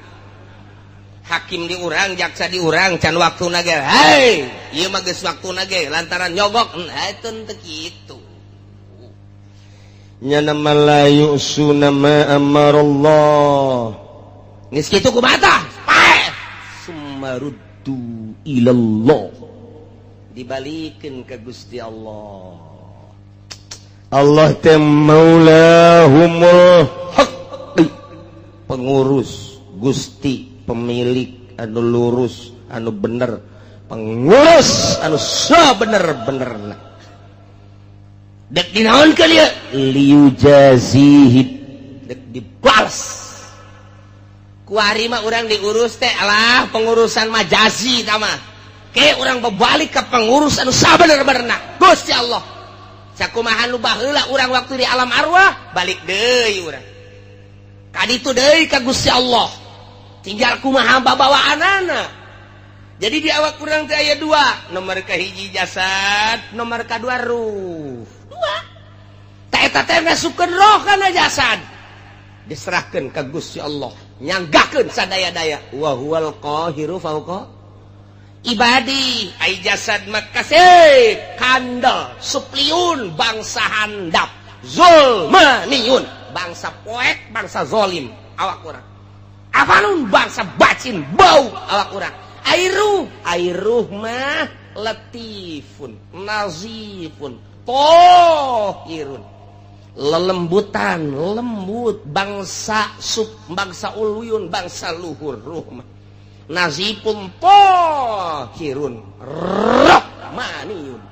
hakim diurang, jaksa diurang, can waktuna ge. Hei, ieu mah geus waktuna ge lantaran nyogok. Nah, itu teu kitu. Nyana malayu suna ma amarallah. Geus kitu kumaha? Paeh. Sumaruddu ilallah. Dibalikeun ka Gusti Allah. Allah teh maulahumul haq, pengurus Gusti, pemilik anu lurus anu bener, pengurus anu sabener-benerna. Dek dinaonkeun ieu? Liyujazihi, dek dibales. Kuari mah urang diurus teh alah pengurusan majazi tah mah. Ke urang berbalik ke pengurus anu sabener-benerna Gusti Allah. Sakumaha nu baheula urang waktu di alam arwah balik deui urang. Kaditu deui ka Gusti Allah. Tinggal kumaha babawaanana. Jadi di awak urang teh aya dua, nomor kahiji jasad, nomor kadua ruh. Dua. Ta eta teh ngasupkeun roh kana jasad. Diserahkeun ka Gusti Allah, nyanggakeun sadaya-daya. Wa huwal qahiru fauqa ibadi. Ai jasad mah kasih kandel, supliun bangsa handap, zulmaniun bangsa poek, bangsa zolim awak urang. Afanun bangsa bacin bau awak urang. Ai ruh, ai ruh mah latifun, nazifun, tohirun, lelembutan, lembut bangsa sub, bangsa uluyun, bangsa luhur ruh mah. Nazifun tohirun, rahmaniyun,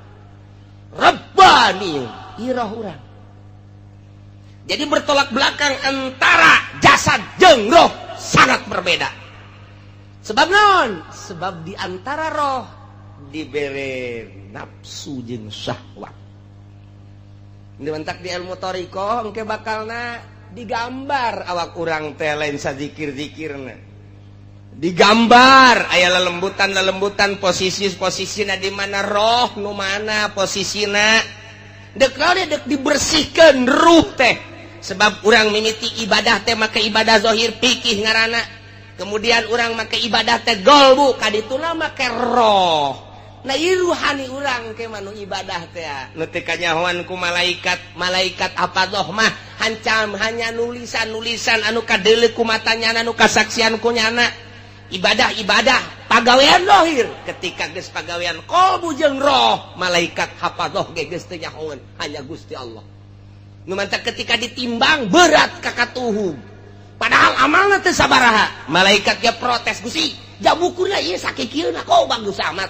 rabbaniyun, iroh urang. Jadi bertolak belakang antara jasad jeung roh sangat berbeda. Sebab non? Sebab di antara roh dibere nafsu jeung syahwat. Ini mentak di ilmu thoriqoh engke bakalna digambar awak urang teh lain sazikir-zikirna. Digambar aya lelembutan-lelembutan posisi-posisina di mana roh nu mana posisina. Dek naon dek dibersihkeun ruh teh. Sebab urang mimiti ibadah teh make ibadah zahir pikih ngaranna. Kemudian urang make ibadah teh golbu kadituna make roh. Nah ieu ruhani urang ke manu ibadah teh nu teu kanyahoan ku malaikat. Malaikat apa doh mah hancam hanya nulisan-nulisan anu kadeuleu ku matanya anu kasaksian ku nyana. Ibadah-ibadah pagawean zahir ketika geus pagawean qalbu jeung roh malaikat hafadoh ge geus teu nyahoeun hanya Gusti Allah. Nu mantak ketika ditimbang berat kakatuhu. Padahal amalna teu sabaraha. Malaikat ge protes, Gusti, jabukurna ieu sakikieuna kok bagus amat.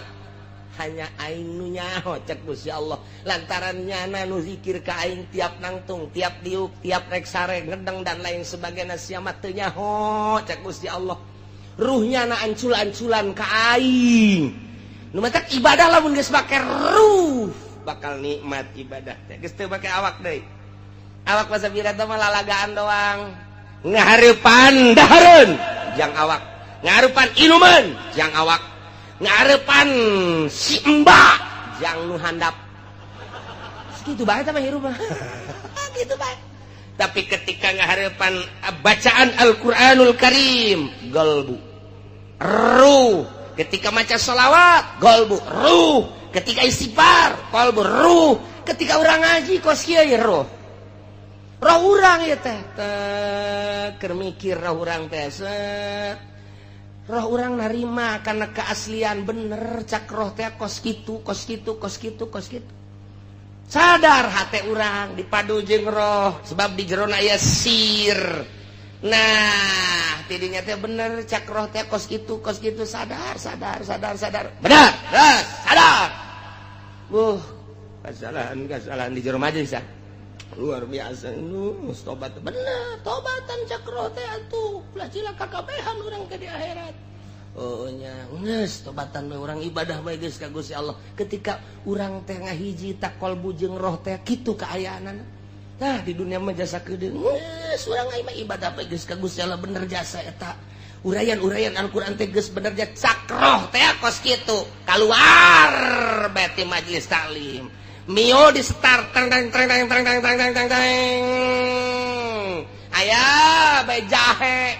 Hanya aing nu nyaho cek Gusti Allah. Lantaran nyana nu zikir ka aing tiap nangtung, tiap diuk, tiap rek sare, ngedeng dan lain sebagainya sia mah teu nyaho cek Gusti Allah. Ruhnya na ancul-anculan ka aing. Nu matak ibadah lamun geus make ruh bakal nikmat ibadah teh. Geus teu make awak deui. Awak masa bila mah lalagaan doang. Ngahareupan dahareun jang awak, ngahareupan inuman jang awak, ngahareupan si emba jang nu handap. Segitu bae tah mah hirup mah. Gitu bae. Tapi ketika ngahareupan bacaan Al-Qur'anul Karim, galbu ruh. Ketika maca sholawat, galbu ruh. Ketika istighfar, qalbu ruh. Ketika urang ngaji kos kieu ye ruh. Roh urang ieu teh teh keur mikir roh urang teh set. Roh urang narima karena keaslian bener cak roh teh kos kitu, kos kitu, kos kitu, kos kitu. Sadar hate urang dipadu jeung roh sebab di jerona aya sir. Nah tidinya teh bener cak roh teh kos kitu sadar sadar sadar sadar bener res sadar. Kesalahan di jero majelis ah. Luar biasa nu tobat bener tobatan cak roh teh atuh ulah cilaka kabehan urang ke di akhirat. Oh nya geus tobatan we urang ibadah bae geus ka Gusti Allah. Ketika urang teh ngahiji tak kolbu jeung roh teh kitu kaayaanana. Tah di dunia mah jasa keudeung geus urang mah ibadah bae geus ka Gusti Allah bener jasa eta. Uraian-uraian Al-Qur'an teh geus bener jasa cak roh teh kos kitu. Kaluar bae ti majelis taklim. Mio di start tang tang tang tang tang tang tang tang tang. Aya bae jahe.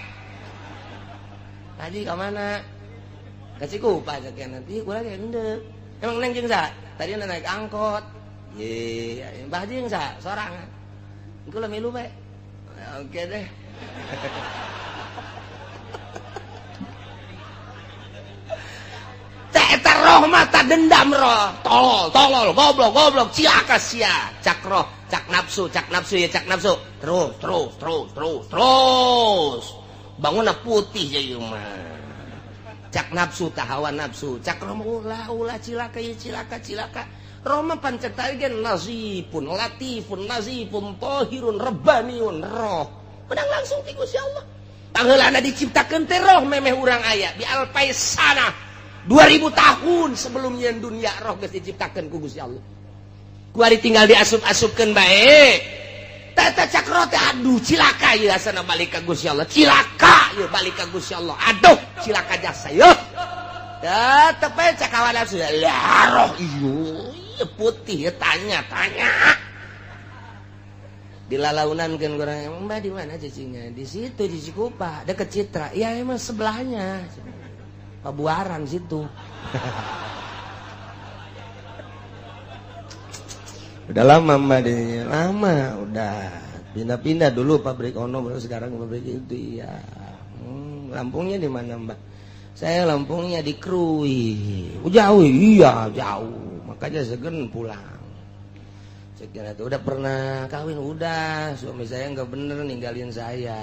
Tadi ke mana? Ke Cikupa sekian nanti kurang endek. Emang neng jeung sa? Tadi naik angkot. Ye, Mbah jeung sa sorangan. Engko lah milu bae. Oke deh. Teh eta roh mata dendam roh. Tolol, tolol, goblok, goblok, cilaka sia. Cak roh, cak nafsu ya cak nafsu. Terus, terus, terus, terus, terus. Bangunna putih jadi mah. Cak nafsu tah hawa nafsu, cak roh ulah ulah cilaka ieu cilaka cilaka. Roh mah pancet ge nazifun, latifun, nazifun, tahirun, rabbaniun roh. Menang langsung ti Gusti Allah. Pangheulana diciptakeun teh roh memeh urang aya bi alfaisana 2000 tahun sebelumnya dunia roh geus diciptakeun ku Gusti Allah. Kuari tinggal diasup-asupkeun bae. Tata cakro teh aduh cilaka ieu asana balik ka Gusti Allah. Cilaka ieu balik ka Gusti Allah. Aduh cilaka jasa ieu. Tetep bae cak hawa nafsu. Lah roh ieu putih ya tanya tanya. Dilalaunan kan urang, Mbak di mana cacingnya? Di situ di Cikupa, deket Citra. Ya emang sebelahnya. Pabuaran situ. Udah lama Mbak di lama udah pindah-pindah dulu pabrik ono baru sekarang pabrik itu iya. Lampungnya di mana Mbak? Saya Lampungnya di Krui. Oh, jauh iya jauh. Makanya segen pulang. Sekian itu udah pernah kawin udah suami saya nggak bener ninggalin saya.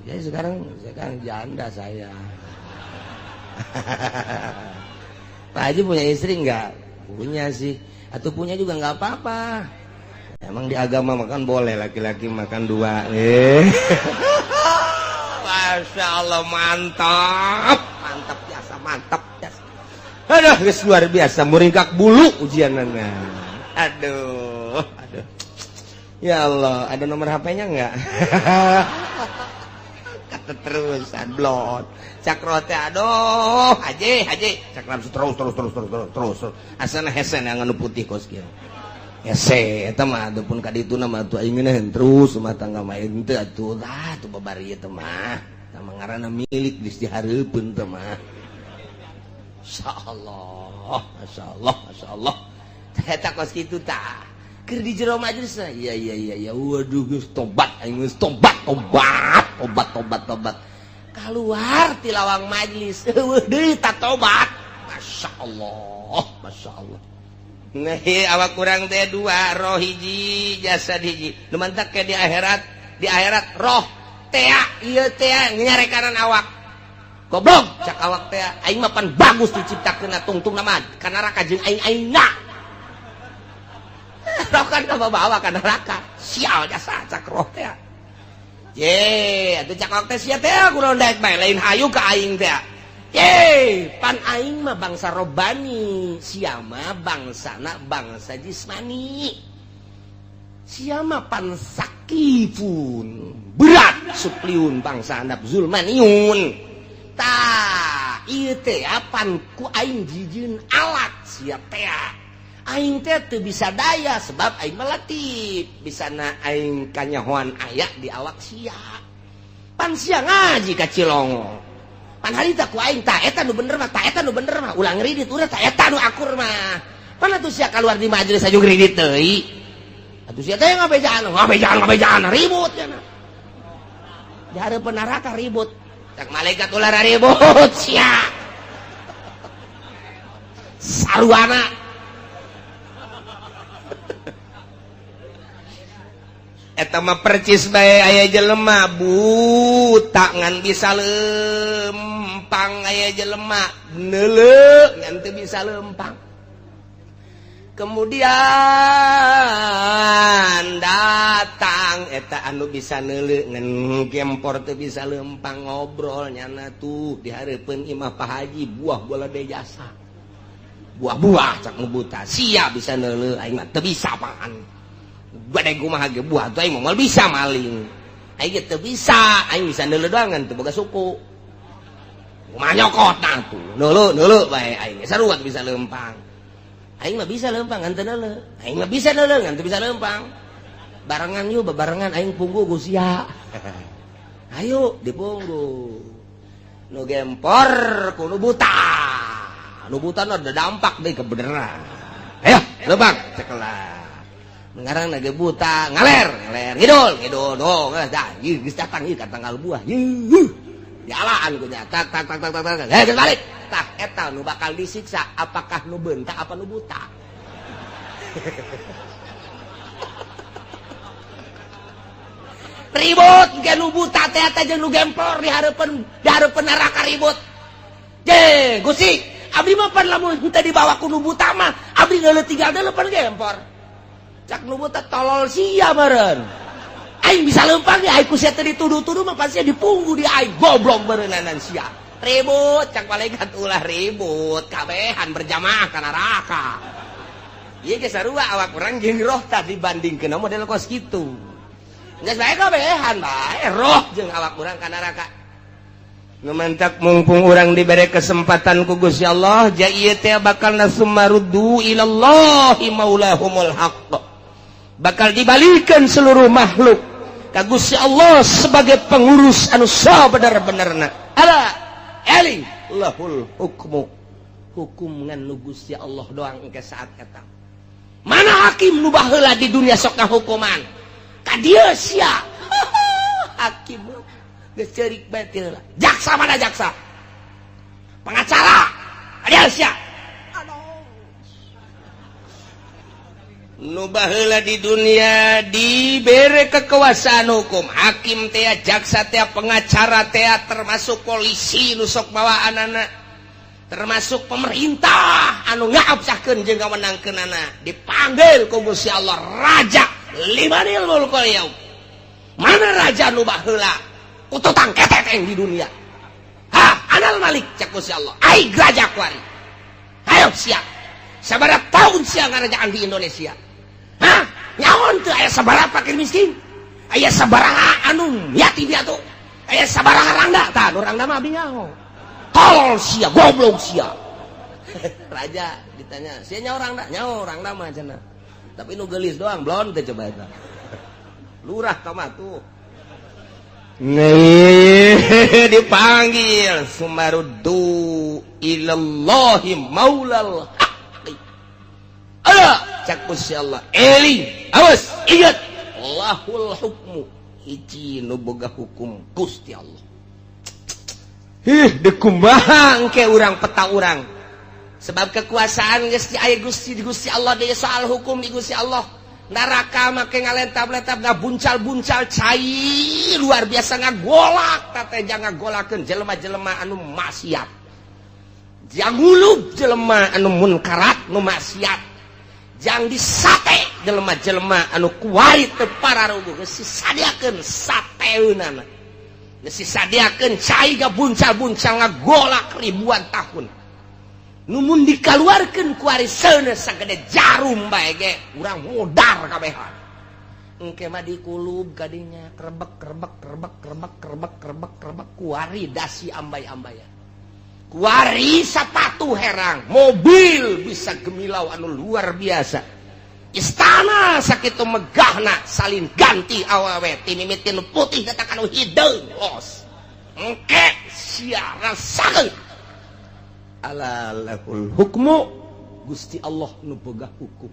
Jadi sekarang janda saya. Pak Haji punya istri nggak? Punya sih. Atau punya juga nggak apa-apa. Emang di agama makan boleh laki-laki makan dua. Masya Allah mantap, mantap biasa, mantap biasa. Aduh, guys, luar biasa, muringkak bulu ujianana. Aduh, aduh. Ya Allah, ada nomor HP-nya nggak? Kata terusan blot. Cakro teh aduh, haji, haji. Cak nafsu terus terus terus terus terus terus. Asana hesen yang anu putih kos kieu. Hese eta mah ataupun ka ditu mah atuh aing ngeunaheun terus rumah tangga mah henteu atuh tah atuh babari ieu teh mah. Tah ngaranna milik geus dihareupeun teh mah. Masyaallah, masyaallah, masyaallah. Eta kos kitu tah. Keur di jero majelis iya iya iya iya waduh geus tobat aing geus tobat tobat tobat tobat tobat. Keluar ti lawang majelis eueuh deui ta tobat. Masyaallah, masyaallah. Nah, awak kurang teh dua roh hiji jasad hiji. Nu mantak ke di akhirat roh tea ieu tea nyarekanan awak. Goblok cak awak tea aing mah pan bagus diciptakeun tungtungna mah ka neraka jeung aing-aingna. Roh kan bawa ka neraka. Sial jasa cak roh tea. Ye, atuh cak awak teh sia teh kunaon daek bae lain hayu ka aing teh. Ye, pan aing mah bangsa robani, sia mah bangsana bangsa jismani. Sia mah pan sakifun, berat supliun bangsa handap zulmaniun. Tah, ieu teh pan ku aing jijieun alat sia teh. Aing teh teu bisa daya sebab aing mah latif, bisana aing kanyahoan aya di awak sia. Pan sia ngaji ka Cilongo. Pan harita ku aing tah eta nu bener mah, tah eta nu bener mah, ulah ngridit urang tah eta nu akur mah. Pan atuh sia kaluar di majelis aju ngridit deui. Atuh sia teh ngabejaan, ngabejaan, ngabejaan ribut cenah. Di hareupeun neraka ribut. Cak malaikat ulah ribut sia. Saruana. Eta mah percis bae, aya jelema buta ngan bisa lempang, aya jelema neuleu ngan teu bisa lempang. Kemudian datang eta anu bisa neuleu ngan gempor teu bisa lempang, ngobrol nyana tuh di hareupeun imah Pak Haji buah bola de jasa buah-buah. Cak nu buta, sia bisa neuleu, aing mah teu bisa apaan. Badai kumaha ge buah tuh, aing moal bisa maling, aing ge teu bisa. Aing bisa neuleu doang ngan teu boga suku, kumaha nyokot? Nah tuh neuleu neuleu bae, aing sarua teu bisa lempang. Aing mah bisa lempang ngan teu neuleu, aing mah bisa neuleu ngan teu bisa lempang. Barengan yuk, bebarengan, aing punggu ku sia. Ayo dipunggu nu gempor ku nu buta. Nu buta ada dampak deh kebenaran. Ayo lempang cekelah. Ngarang lagi buta, ngaler ngaler, ngidul ngidul dong. Dah ieu geus datang ieu ka tanggal buah, ieu dialaan ku nya, tak tak tak tak tak tak, eh, balik. Tah, eta nu bakal disiksa apakah nu beunta apa nu buta? Ribut ge nu buta teh eta jeung nu gempor di hareupeun neraka ribut. Je Gusti, abdi mah pan lamun henteu dibawa ku nu buta mah abdi neuleuh tinggal deuleu pan gempor. Cak nu buta, tolol sia meureun, aing bisa lempang ya, aing ku sia teh dituduh-tuduh mah pasti dipunggu di aing, goblok beureunanan sia. Ribut. Cak malaikat, ulah ribut, kabehan berjamaah ka neraka. Ieu ge sarua awak urang jeung roh tadi dibandingkeun model kos kitu. Geus bae kabehan bae roh jeung awak urang ka neraka. Nu mantak mumpung urang dibere kesempatan ku Gusti Allah, ja ieu teh bakal nasummaruddu ilallahi maulahumul haqq, bakal dibalikan seluruh makhluk ka Gusti Allah sebagai pengurus anu sabener-benerna. Ala eling, lahul hukmu, hukum ngan nu Gusti Allah doang engke saat eta. Mana hakim nu baheula di dunia sok ngahukuman ka dieu sia? Hakim geus ceurik bae teh heula. Jaksa mana, jaksa, pengacara, ka dieu sia? Aduh, nu baheula di dunia dibere kekuasaan hukum, hakim teh, jaksa teh, pengacara teh, termasuk polisi nu sok bawa anak, termasuk pemerintah anu ngabsahkeun jeung ngawenangkeunana, dipanggil ku Gusti Allah, raja limanil mulkul yaum. Mana raja nu baheula kututang keteteng di dunia? Ha, anal malik, cak Gusti Allah, aing raja kuari. Ayo siap, sabaraha tahun sia ngarajaan di Indonesia? Hah, nyaon teu aya sabaraha fakir miskin, aya sabaraha anu yatim piatu, aya sabaraha rangda? Tah, nu rangda mah abdi nyaho. Tolol sia, goblok sia. Raja ditanya, sia nyaho rangda? Nyaho rangda mah cenah, tapi nu geulis doang blon teh. Coba eta lurah tama tuh. Nih dipanggil, sumaruddu ilallahi maulal haqqi. Ala, cak Gusti Allah, eling, awas, ingat, lahul hukmu, hiji nu boga hukum Gusti Allah. Ih, dekumaha engke urang, peta urang? Sebab kekuasaan geus aya Gusti di Gusti Allah deui, soal hukum di Gusti Allah. Neraka make ngalentab-lentab, ngabuncal-buncal cai luar biasa, ngagolak teh, ngagolakeun jelema-jelema anu maksiat, jang ngulub jelema anu munkarat nu maksiat, jang disate jelema-jelema anu kuari teu pararuguh. Geus disadiakeun sateunana, geus disadiakeun cai gabuncal-buncal ngagolak ribuan tahun. Numun dikaluarkeun kuari seuneu sagede jarum bae ge urang modar kabehan. Engke mah dikulub kadinya, krebek krebek krebek krebek krebek krebek krebek, kuari dasi ambay-ambayan, kuari sepatu herang, mobil bisa gemilau anu luar biasa, istana sakitu megahna, salin ganti awewe ti mimitin putih datang anu hideung los. Engke sia rasakeun. Ala lahul hukmu, Gusti Allah nu boga hukum,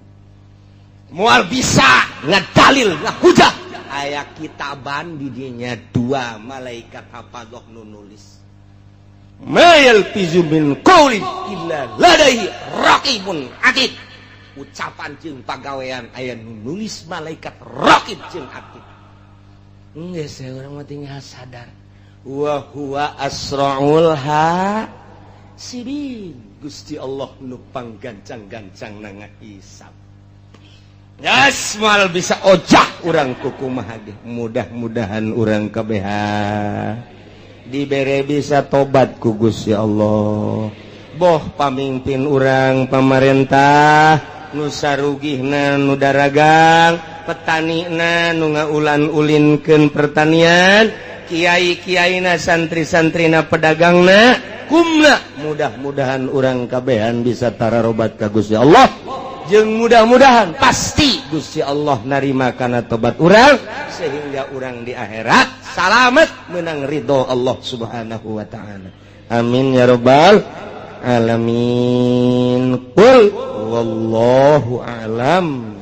moal bisa ngedalil ngahujah. Aya kitaban di dinya, dua malaikat hafadzah nu nulis. Ma yalfizu min qaulin illa ladaihi raqibun atid. Ucapan jeung pagawean aya nu nulis malaikat raqib jeung atid. Geus urang mah tinggal sadar wa huwa asraul hasibin. Gusti Allah nu panggancang-gancang na ngahisab. Yes, moal bisa ojah urang kukumaha ge. Mudah-mudahan urang kabehan dibere bisa tobat ku Gusti Allah. Boh pamimpin urang, pamarentah nu sarugihna, nu daragang, petani na nu ngaulan ulinkeun pertanian, kiai-kiaina, santri-santrina, pedagangna, kumna, mudah-mudahan urang kabehan bisa tararobat ka Gusti Allah. Jeung mudah-mudahan pasti Gusti Allah narima kana tobat urang sehingga urang di akhirat salamet, menang ridho Allah Subhanahu wa taala. Amin ya rabbal alamin. Qul wallahu a'lam.